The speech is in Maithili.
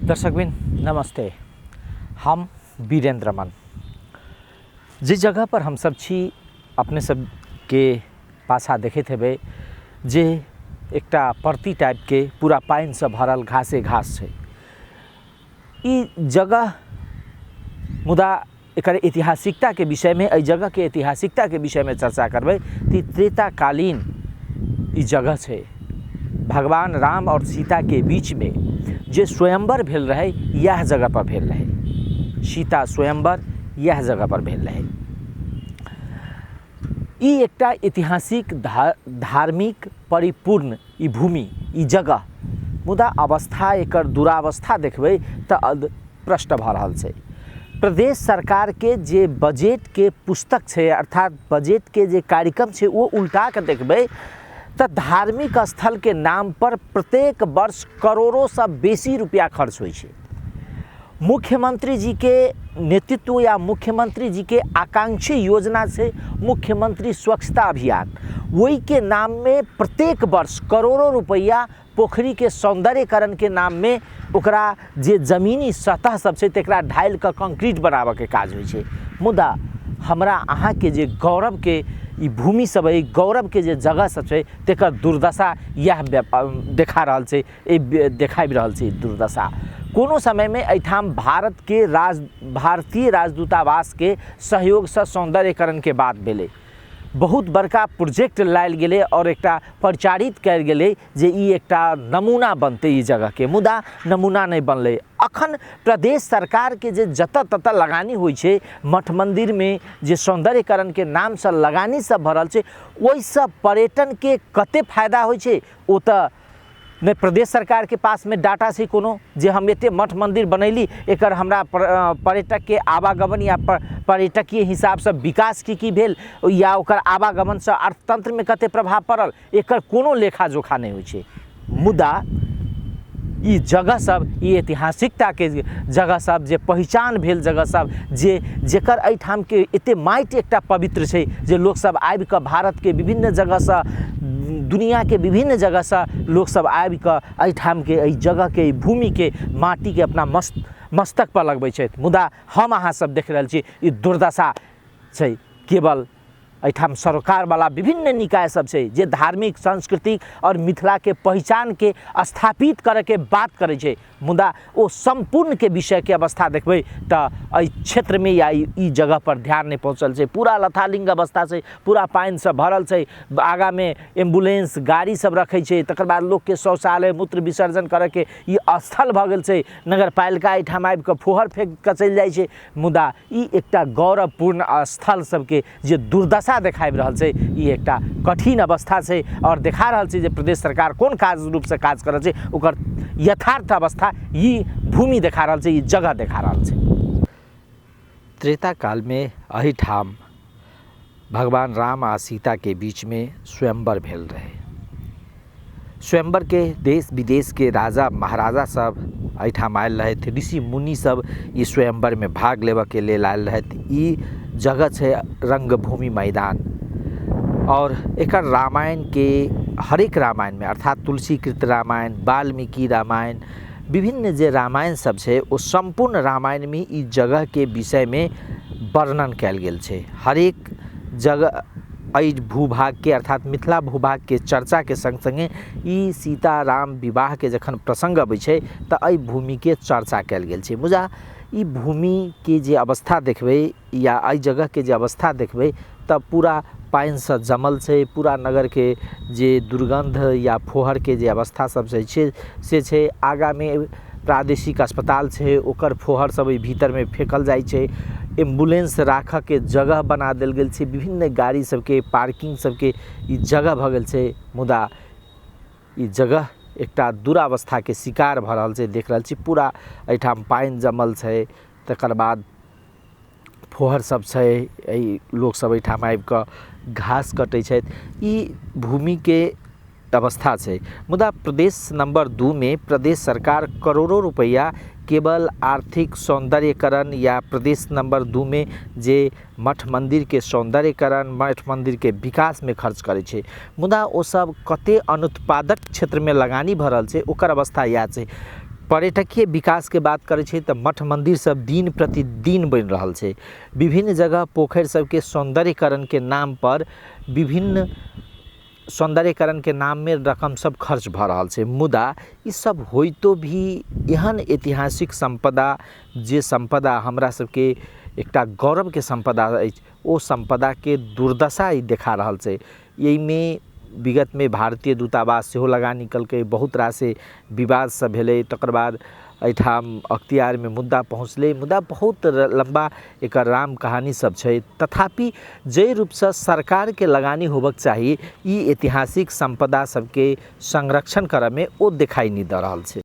दर्शकबिन नमस्ते। हम वीरेंद्र रमन। जे जगह पर हमसब छी अपने सबके पाछा देखैत हेबै जे एकटा परती टाइपके पूरा पानिसँ भरल घासे घास छै। ई जगह मुदा एकर ऐतिहासिकताके विषयमे, एहि जगहके ऐतिहासिकताके विषयमे चर्चा करबै तऽ ई त्रेताकालीन ई जगह छै। भगवान राम आओर सीताके बीचमे जे स्वयंवर भेल रहै इएह जगहपर भेल रहै। सीता स्वयंवर इएह जगहपर भेल रहै। ई एकटा ऐतिहासिक धार्मिक परिपूर्ण ई भूमि, ई जगह, मुदा अवस्था एकर दुरावस्था देखबै तऽ प्रश्न भऽ रहल छै। प्रदेश सरकारके जे बजटके पुस्तक छै, अर्थात बजटके जे कार्यक्रम छै, ओ उल्टा कऽ देखबै तऽ धार्मिक स्थलके नाम पर प्रत्येक वर्ष करोड़ोसँ बेसी रुपैआ खर्च होइ छै। मुख्यमंत्री जी के नेतृत्व या मुख्यमंत्री जी के आकांक्षी योजना छै मुख्यमंत्री स्वच्छता अभियान, ओहिके नाममे प्रत्येक वर्ष करोड़ों रुपैआ पोखरिके सौन्दर्यकरणके नाममे ओकरा जे जमीनी सतह सब छै तकरा ढालि कऽ कंक्रीट बनाबऽके काज होइ छै। मुदा हमरा अहाँके जे गौरवके ई भूमि सब अइ, गौरवके जे जगह सब छै, तकर दुर्दशा इएह देखा रहल छै, ई देखाबि रहल छै दुर्दशा। कोनो समयमे एहिठाम भारतके राज भारतीय राजदूतावासके सहयोगसँ सौन्दर्यकरणके बात भेलै, बहुत बड़का प्रोजेक्ट लायल गेलै आओर एकटा प्रचारित कयल गेलै जे ई एकटा नमूना बनतै ई जगहके, मुदा नमूना नहि बनलै। अखन प्रदेश सरकारके जे जतऽ ततऽ लगानी होइ छै, मठ मन्दिरमे जे सौन्दर्यकरणके नामसँ लगानी सब भऽ रहल छै, ओहिसँ पर्यटनके कते फायदा होइ छै ओ तऽ नहि प्रदेश सरकारके पासमे डाटा छै कोनो जे हम एते मठ मन्दिर बनैली, एकर हमरा पर्यटकके आवागमन या पर्यटकीय हिसाबसँ विकास की की भेल या ओकर आवागमनसँ अर्थतन्त्रमे कते प्रभाव पड़ल, एकर कोनो लेखा जोखा नहि होइ छै। मुदा ई जगह सब, ई ऐतिहासिकताके जगह सब, जे पहिचान भेल जगह सब, जे जेकर एहिठामके एते माटि एकटा पवित्र छै जे लोकसब आबिकऽ भारतके विभिन्न जगहसँ, दुनिआके विभिन्न जगहसँ लोकसब आबिकऽ एहिठामके एहि जगहके, एहि भूमिके माटिके अपना मस्तकपर लगबै छथि। मुदा हम अहाँ सब देख रहल छी ई दुर्दशा छै। केवल एहिठाम सरोकारवला विभिन्न निकाय सब छै जे धार्मिक, सांस्कृतिक आओर मिथिलाके पहिचानके स्थापित करैके बात करै छै, मुदा ओ सम्पूर्णके विषयके अवस्था देखबै तऽ एहि क्षेत्रमे या ई जगहपर ध्यान नहि पहुँचल छै। पूरा लथालिङ्ग अवस्था छै, पूरा पानिसँ भरल छै, आगाँमे एम्बुलेंस गाड़ी सब रखै छै, तकर बाद लोकके शौचालय मूत्र विसर्जन करैके ई स्थल भऽ गेल छै। नगरपालिका एहिठाम आबिकऽ फोहर फेक कऽ चलि जाइ छै। मुदा ई एकटा गौरवपूर्ण स्थल सबके जे दुर्दशा देखाबि रहल छै, ई एकटा कठिन अवस्था छै आओर देखा रहल छै जे प्रदेश सरकार कोन काज रूपसँ काज कऽ रहल छै, ओकर यथार्थ अवस्था ई भूमि देखा रहल छै, ई जगह देखा रहल छै। त्रेता कालमे एहिठाम भगवान राम आ सीताके बीचमे स्वयंवर भेल रहै। स्वयंवरके देश विदेशके राजा महाराजा सब एहिठाम आयल रहथि, ऋषि मुनि सब ई स्वयंवरमे भाग लेबऽके लेल आयल रहथि। ई जगह छै रङ्गभूमि मैदान आओर एकर रामायणके हरेक रामायणमे, अर्थात तुलसीकृत रामायण, वाल्मीकि रामायण, विभिन्न जे रामायण सब छै ओ सम्पूर्ण रामायणमे ई जगहके विषयमे वर्णन कयल गेल छै। हरेक जगह एहि भूभागके, अर्थात मिथिला भूभागके चर्चाके सङ्ग सङ्गे ई सीताराम विवाहके जखन प्रसङ्ग अबै छै तऽ एहि भूमिके चर्चा कयल गेल छै। मुदा ई भूमिके जे अवस्था देखबै या एहि जगहके जे अवस्था देखबै तऽ पूरा पानिसँ जमल छै, पूरा नगरके जे दुर्गन्ध या फोहरके जे अवस्था सब छै से छै। आगाँमे प्रादेशिक अस्पताल छै, ओकर फोहर सब एहि भीतरमे फेकल जाइ छै। एम्बुलेंस राखऽके जगह बना देल गेल छै, विभिन्न गाड़ी सबके पार्किंग सबके ई जगह भऽ गेल छै। मुदा ई जगह एकटा दुरावस्थाके शिकार भऽ रहल छै। देख रहल छी पूरा एहिठाम पानि जमल छै, तकर बाद फोहर सब छै, एहि लोकसब एहिठाम आबिकऽ घास कटै छथि। ई भूमिके अवस्था छै। मुदा प्रदेश नम्बर 2 मे प्रदेश सरकार करोड़ो रुपैआ केवल आर्थिक सौन्दर्यकरण या प्रदेश नम्बर 2 मे जे मठ मन्दिरके सौन्दर्यकरण, मठ मन्दिरके विकासमे खर्च करै छै, मुदा ओ सब कते अनुत्पादक क्षेत्रमे लगानी भऽ रहल छै ओकर अवस्था इएह छै। पर्यटकीय विकासके बात करै छै तऽ मठ मन्दिर सब दिन प्रतिदिन बनि रहल छै। विभिन्न जगह पोखरि सबके सौन्दर्यकरणके नामपर विभिन्न सौन्दर्यकरणके नाममे रकम सब खर्च भऽ रहल छै, मुदा ई सब होइतो भी एहन ऐतिहासिक सम्पदा, जे सम्पदा हमरा सबके एकटा गौरवके सम्पदा अछि, ओ सम्पदाके दुर्दशा ई देखा रहल छै। एहिमे विगतमे भारतीय दूतावास सेहो लगानी केलकै, बहुत रास विवाद सब भेलै, तकर बाद एहिठाम अख्तियारमे मुद्दा पहुँचलै। मुदा बहुत लम्बा एकर राम कहानी सब छै, तथापि जाहि रूपसँ सरकारके लगानी होबक चाही ई ऐतिहासिक सम्पदा सबके संरक्षण करऽमे, ओ देखाइ नहि दऽ रहल छै।